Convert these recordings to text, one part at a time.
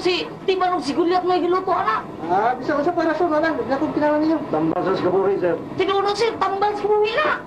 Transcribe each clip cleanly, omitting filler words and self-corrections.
si Tiban og si Goliath may giluto ana. Ah, bisa ko sa parason wala, di akong kinahanglan ninyo. Tambal sa kaburi, sir. Tinuod sir, tambal sa kabuhi na.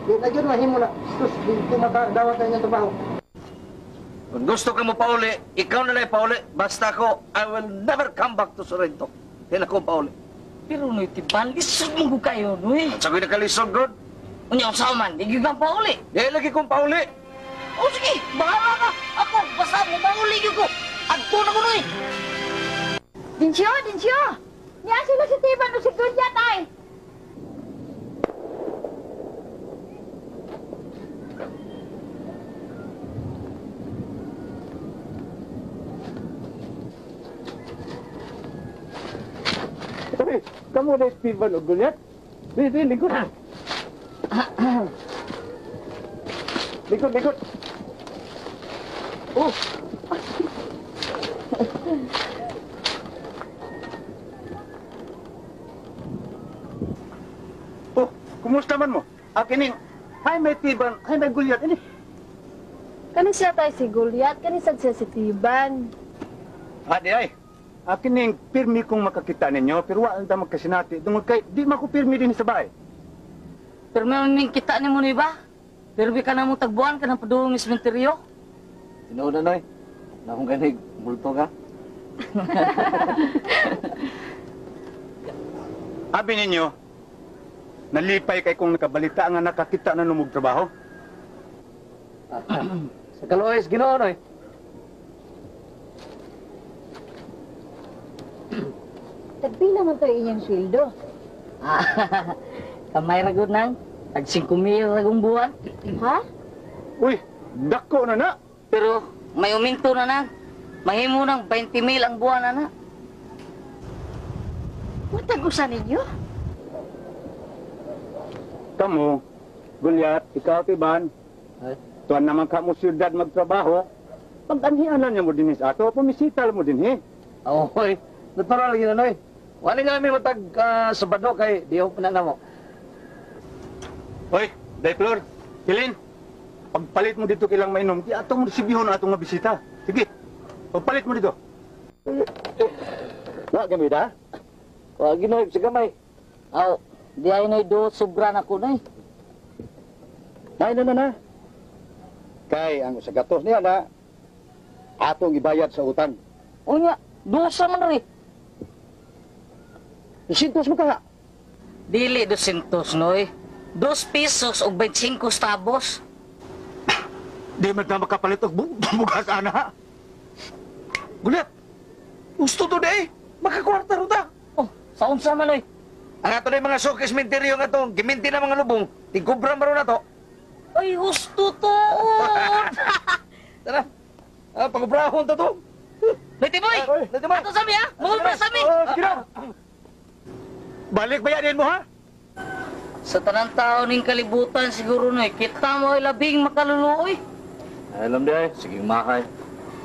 Di na gyud mahimo na. Sus, di ko makadawat na inyong trabaho. Kung gusto ka mo pauli, ikaw na lang pauli. Basta ako, I will never come back to Sorrento. Di na akong pauli. Pero noy Tiban, lisod mo ko kayo noy. At sa ako'y nakalisod, God. Unya unsa man, di gyud kang pauli. Di lagi kong pauli. O sige, bahala ka. Ako, basta mo pauli gyud ko. Adto na ko noy. Dinsyo, Dinsyo! Niya sila si Tiban o si Goliath ay! Uy, kamu na Steven o Goliath? Di, di, lingkod. Lingkod, lingkod. Oh! Oh, kumusta man mo? Akin hay may Tiban, hay may Goliath. Ini. Kani siya tayo si Goliath, kani sad siya si Tiban. Adi ay. Akin ning pirmi kong makakita ninyo, pero wa ta magkasinati. Tungod kay di man ko pirmi din sa bahay. Pirmi man ning kita nimo ni ba? Pirmi ka na mo tagbuan ka ng padulong ni sementeryo. Tinuod na, Noy. Nakong ganig, multo ka. Abi ninyo, nalipay kay kung nakabalita nga nakakita na numog trabaho. Sa Kaloes, Ginoo, Noy. Tagpila man to inyong sweldo. Kamay ra gud nang tag 5,000 ra gong buwan. Ha? Uy, dako na na. Pero may uminto na nang. Mahimo nang 20,000 ang buwan na na. Matag usa ninyo? Kamo, Goliath, ikaw Tiban. Ay. Tuan naman ka mo siyudad magtrabaho. Pag-anhianan niya mo din sa ato, pumisita mo din he. Oy, natural lagi na, Noy. Wala nga kami matag Sabado kay di ako na mo. Oy, Day Flor, Hilin, pagpalit mo dito kilang mainom, di atong resibihon na atong nga bisita. Sige, pagpalit mo dito. Wa gamit ha? Wa ginoy sa gamay. Aw, di ay noy do sobra na ko noy. Nay na na na. Kay ang sa gatos niya na atong ibayad sa utang. Unya, dusa man ri. 200 mo ka. Dili 200 noy. 2 pesos og 25 centavos. Di man ta makapalit og bugas ana. Gulat. Gusto to day. Makakwarta ro ta. Oh, sa unsa man noy? Ang ato na mga sukis menteryo nga to, giminti na mga lubong, tigkubra man ro na to. Ay, husto tuod. Tara. Ah, pagubrahon ta to. Leti boy. Leti boy. Ato sa mi ha. Mungubra sa mi. Oh, sige na. Balik bayarin mo ha? Sa tanang tao ning kalibutan siguro noy, kita mo ay labing makaluluoy. Ay, alam di ay, sige makay.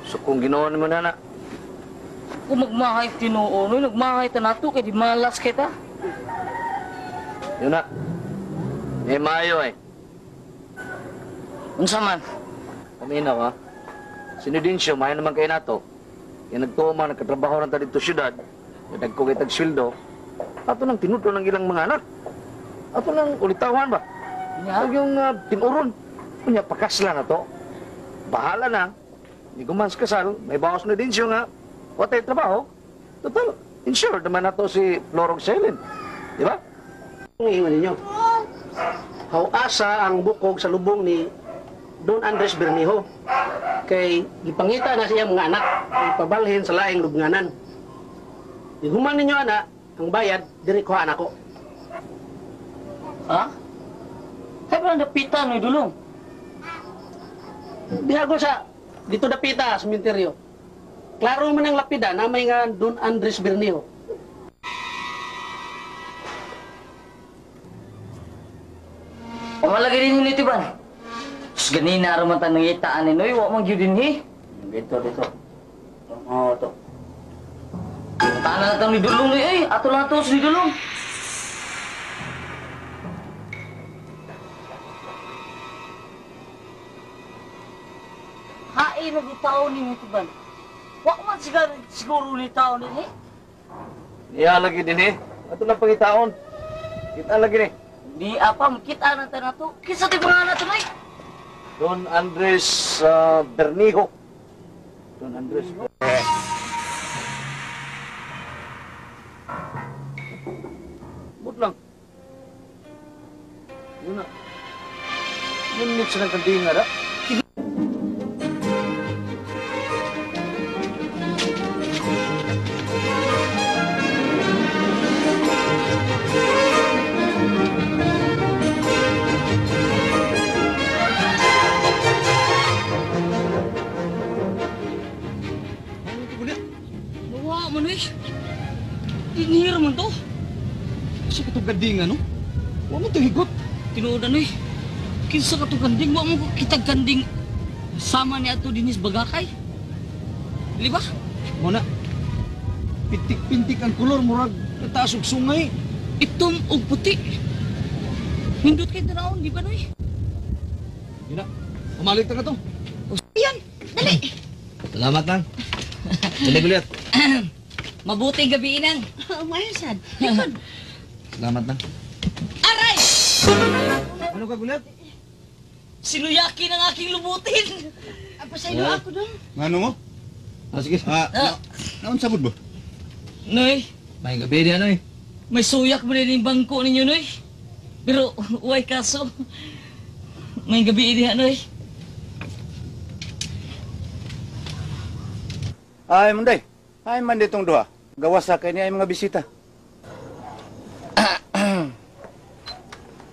Sukong Ginoo nimo na na. Kung magmahay tinuo noy, nagmahay ta nato kay di malas kita. Yun na. Eh, maayo ay. Unsa man? Paminaw ha. Sinudin siya, maayo naman kayo nato. Yung nagtuo man, nagkatrabaho lang ta dito siyudad, nagko kay tag sweldo, ato nang tinuto ng ilang mga anak. Ato nang ulitawan ba? Nya? Huwag yung tinuron. Kunya, pakasla na to. Bahala na. Hindi gumans kasal, may bawas na din siya nga. Watay trabaho. Total, insured naman na to si Florong Selin. Di ba? Ang ingon ninyo. Hawasa ang bukog sa lubong ni Don Andres Bernijo. Kay gipangita na siya mga anak, ipabalhin sa laing lubnganan. Ihuman ninyo ana, ang bayad diri kuha nako. Ha? Kaya ba napitan ni dulong? Diha ko sa dito dapita sa sementeryo. Klaro man ang lapida na may nga Don Andres Bernijo. Pamalagi rin ni Tiban. Sus, ganina raman ta nangitaan ni Noy, wa man gyud dinhi. Dito, dito. Oo, to. Tanan na tang ni Dulong ni ay, ato lang to si Dulong. Hain na gitaon ni Tiban. Wa man siguro ni tao ni. Niya lagi din eh. Ato lang pangitaon. Kita lagi ni. Di apa makita na tayo na to. Kinsa ti pangalan to, Noy? Don Andres Bernijo. Don Andres. But lang. Yun na. Yun sa ng kandinga da. Nawa man eh. Dinhir man to. Sa katong kandinga, no? Wa man to higot. Tinuod na, Noy. Kinsa ka to kanding? Wa mo kitag kanding sama ni ato dinis bagakay. Di ba? Mo na. Pintik-pintik ang kolor, murag nataas og sungay. Itom og puti. Hindot kay tanawon, di ba, Noy? Yun na. Umalik ta ka to. Yan, dali. Salamat nang. Dali Gulyat. Mabuting gabi, Inang. Umayon sad. Likod. Salamat nang. Aray! Ano ka Gulyat? Sinuyaki ng aking lubutin. Pasaylo ako dong. Ngano mo? Ah, sige. Ah, naunsa pud ba? Noy, May gabi di ano eh. may suyak mo din yung bangko ninyo, Noy. Pero, uway kaso. May gabi diha, Noy. Ay, Munday. Ay, man ditong duha. Gawas sa kay niya ay mga bisita.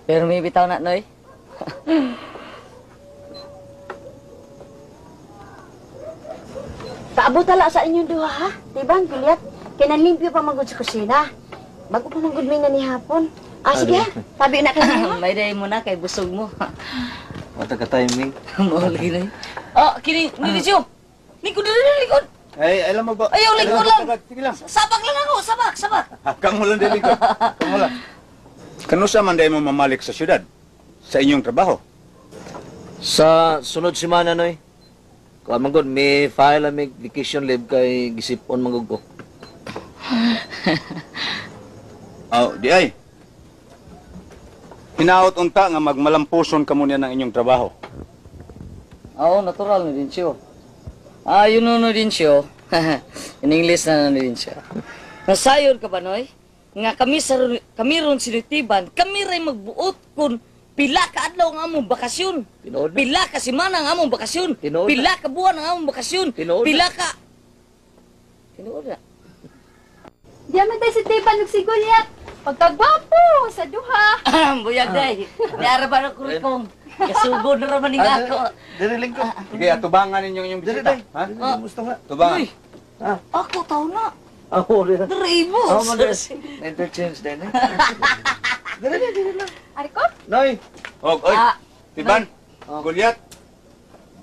Pero may bitaw na, Noy. Paabot tala sa inyong duha ha. Tiban, Gulyat. Kay nanlimpyo pa magud sa kusina. Bago pa magud may na ni hapon. Ah, sige ha. Tabi na kayo. May day mo na kay busog mo. Wata ka timing. Mao lagi, Noy. Oh, kini, Nilisyo. Likod, likod, likod. Ay, alam mo ba? Ayaw, lingkod lang. Sige lang. Sabak lang ako, sabak, sabak. Kamo lang din lingkod. Kamo lang. Kanusa man dahil mo mamalik sa syudad? Sa inyong trabaho? Sa sunod semana, Noy. Kuha man gud, may file may vacation leave kay gisipon man gud ko. Oh, di ay. Hinaot unta nga magmalampuson kamo niya ng inyong trabaho. Oo, natural na din siyo. Ah, yun no din siyo. In English na na din siya. Nasayon ka ba, Noy? Nga kami sa kami ron sinitiban, kami ray magbuot kung pila ka adlaw ang among bakasyon. Tinuod na. Pila ka semana ang among bakasyon. Tinuod na. Pila ka buwan ang among bakasyon. Tinuod na. Pila ka. Tinuod na. Di man tayo si Tiban ug si Gulyat. Pagkagwapo sa duha. Buyag day. Niara ba ng kurikong? Kasugod na raman ning ako. Diri lingkod. Sige, atubangan ninyo inyong Diri bisita. day. Ha? Diri, gusto nga. Tubangan. Uy, ako tao na. Ako rin. Dere mo. Oh, man. Interchange din eh. Diri diri diri lang. Arko? Noy. Og, oy. Ah, Tiban. Gulyat.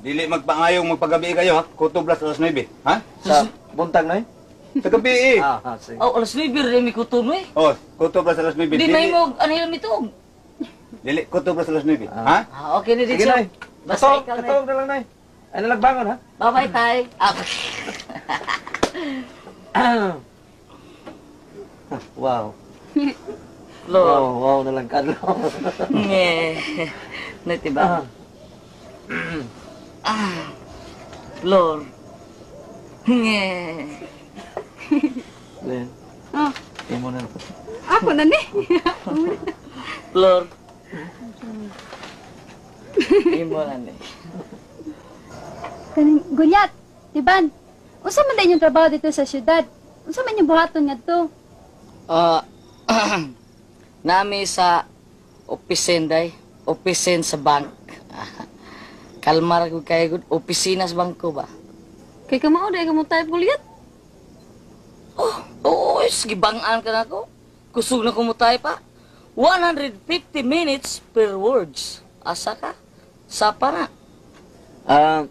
Dili magpangayong magpagabi kayo ha. Kutob las alas 9, ha? Sa buntag, Noy? Sa gabi eh. Ah, sige. Oh, alas 9 rin mi kutob eh. Oh, kutob las alas 9. Di may mo ano yung mitog. Dili kutob las alas 9, ha? Ah, okay na din Sige, siya. Noy. Basta Katawag, ikaw na. katawag na lang, Noy. Ay nalagbangon, ha? Bye-bye, tay. Ah, Wow. Lord. Wow, wow na lang kadlaw. Nge. Nati ba? Ah. Lord. Nge. Len. Oh. Imo na. Ako na ni. Lord. Imo na ni. Kaning Gulyat, Tiban. Unsa man inyong trabaho dito sa syudad? Unsa man inyong buhaton ngadto? Ah, nami sa opisin day, opisin sa bank. Kalma ra gud kayo gud, opisina sa bangko ba? Kay kamao day ka mo type Gulyat. Oh, oo, sige bangaan ka na ako. Kusog na kumutay pa. 150 minutes per words. Asa ka? Sapa na. Ah,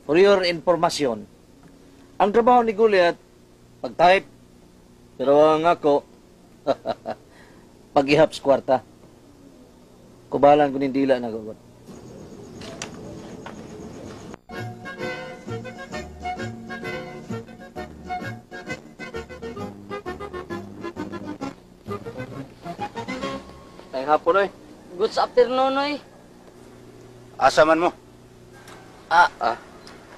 for your information, ang trabaho ni Goliath, pag-type. Pero ang ako, pag-ihap sa kwarta. Kubalan ko ning dila na gugod. May hapon, oy. Good afternoon, oy. Asa man mo?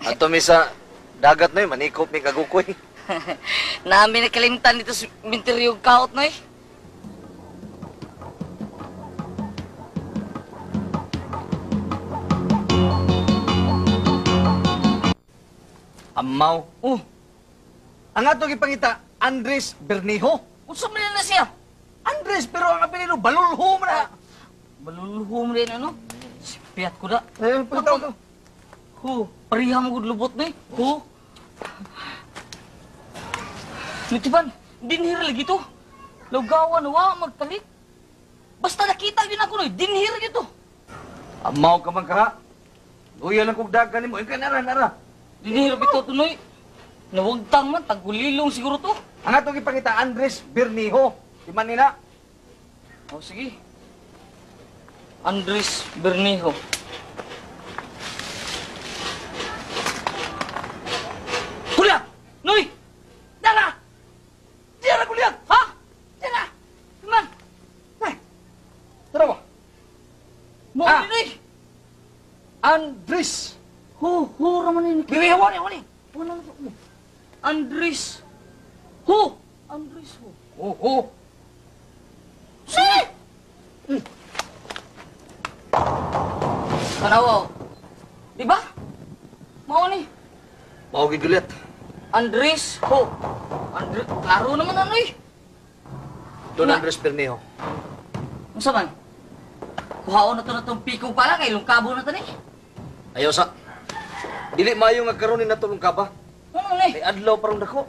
Ato mi sa dagat, noy. Manikop mi kagukoy. Nami nakalimtan dito sa minteryo kaut, noy. Amaw. Oh, Ang ato gipangita, Andres Bernijo. unsa man na siya? Andres, pero ang apelyido, Balulho man na. Balulhom rin, ano? Sipiat ko da. Eh, pagkatawag ko. Hu, pareha mo gud lubot, noy. Hu. Nitiban, dinhir lagi to. Lugawan, wa magpalit. Basta nakita yun ako, noy. Dinhir dito. Amaw ka man ka. Uya lang kog dagan nimo. Ikaw nara, nara. Dinhir bitaw to, noy. Nawagtang man, tagulilong siguro to. Ang ato gipangita, Andres Bernijo. Di man nila. Oh, sige. Andres Bernijo. Kuliat! Noy! Dara! Dara, Kuliat! Ha? Dara! Man! Eh, tara mo. Mo Ah. ni Noy! Andres. Hu, hu raman ni. Bibi, wani, wani. Wala na to. Andres. Hu! Andres Hu. Oh, oh. Sige! Tanawa. Di ba? Mao ni. Mao gid Kuliat. Andres Ho. Andre, klaro naman ano eh. Don Na. Andres Bernijo. Unsa man? Kuhaon na to na tong pikong pala kay lungkabo na to ni. Ayaw sa. Dili maayo nga karon ni natulong ka ba? Ano ni? May adlaw parang dako.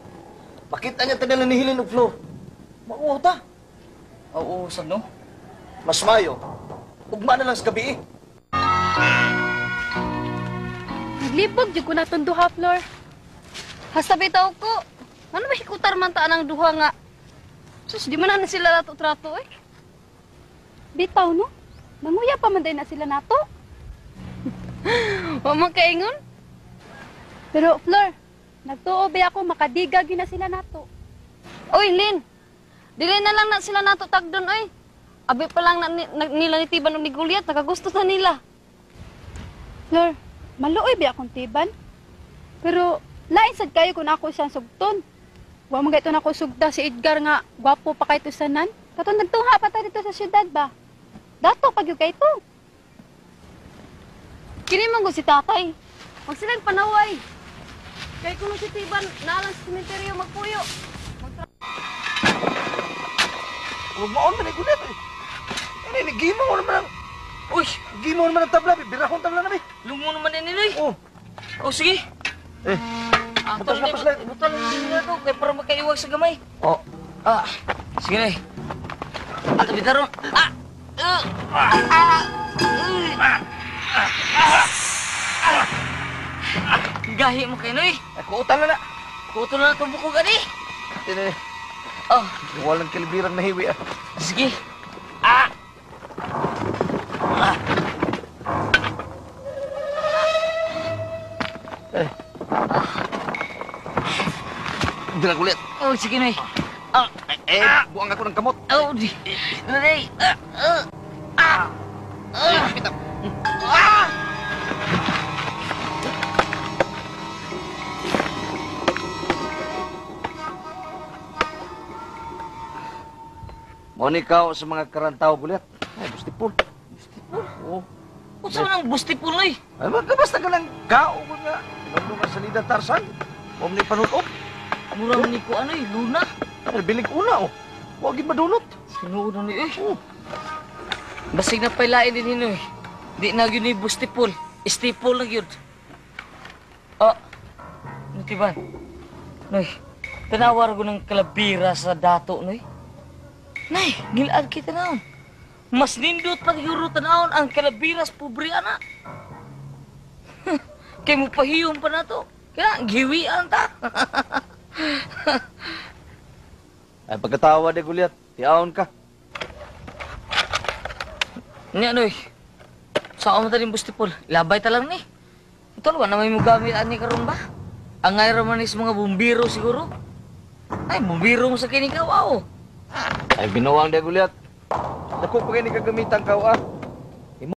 Makita niya tanan ni Helen og floor. Mauwaw ta. Oo, sad no. Mas mayo. Ugma na lang sa gabi eh. Naglibog jud ko na tong duha, Flor. Hasta bitaw ko. Ano ba hikutar man ta ang duha nga? Sus, di man na sila nato trato eh. Bitaw no? Manguya pa man day na sila nato. Wa man kaingon. Pero Flor, nagtuo ba ako makadigag yun na sila nato. Oy, Lin. Dili na lang na sila nato tagdon oy. Abi pa lang na nila ni Tiban og ni Goliath, nakagusto na nila. Flor, maluoy ba akong tiban? Pero lain sad kayo kung ako siyang sugton. Wa man gayto nako sugda si Edgar nga gwapo pa kay sanan. Katong nagtungha pa ta dito sa syudad ba? Dato pag kay to. Kini man gud si tatay. Wag silang panaway. Kay kuno si Tiban naalang sa sementeryo magpuyo. Huwag maon man ay Kuliat. Eh, ni gimo naman ang Uy, gimo naman ang tabla, birahon tabla na bi. Lungo naman ni Noy. Oh. Oh, sige. Eh. Ah, Butas tol, na, paslit. Butal na to kay para makaiwag sa gamay. Oh. Ah, sige na. Ah, tabi taron. Ah! Ah! Ah! Gahi mo kay Noy. Ay, kuutan na na. Kuto na itong bukog ani. Tine, Oh, walang kilibirang nahiwi ah. sige. Ah! Eh. Dira Kuliat. Oh, sige Noy. Ah, Eh, buang ako ng kamot. oh, di. Noy. Ah, ah. Ah! Ah! Ah! Mo ni kao sa mga karantaw Kuliat. Ay, bustipon. Bustipol? Oh. Unsa man ang bustipol, Noy? Ay, magkabasta ka lang kao ko nga. Tinulong nga sa Lida Tarzan. Huwag ni panutob. Mura man ni ko ano eh, luna. Ay, bilig una oh. Huwag gid madunot. Sinuod na ni eh. Oh. Basig na pailain din hinoy. Di na gyud ni bustipol. Istipol na gyud. Ah, nutiban. Noy, tanawar ko ng kalabira sa dato, Noy. Nay, ngilad kita naon. Mas nindot pa siguro tanawon ang kalabiras pobre ana. Kay mo pahiyom pa na to. Kaya giwian ta. Ay, pagkatawa de Goliath, tiaon ka. Nya, Noy. Sa mo taning bustipol. Labay ta lang ni. Tol, wala may mugamit ani karon ba? Angay ra man is mga bumbiro siguro. Ay, bumbiro mo sa kinikaw, aw. Ay, binuwang de Goliath. Dako pa kay ni kagamitan kaw ah.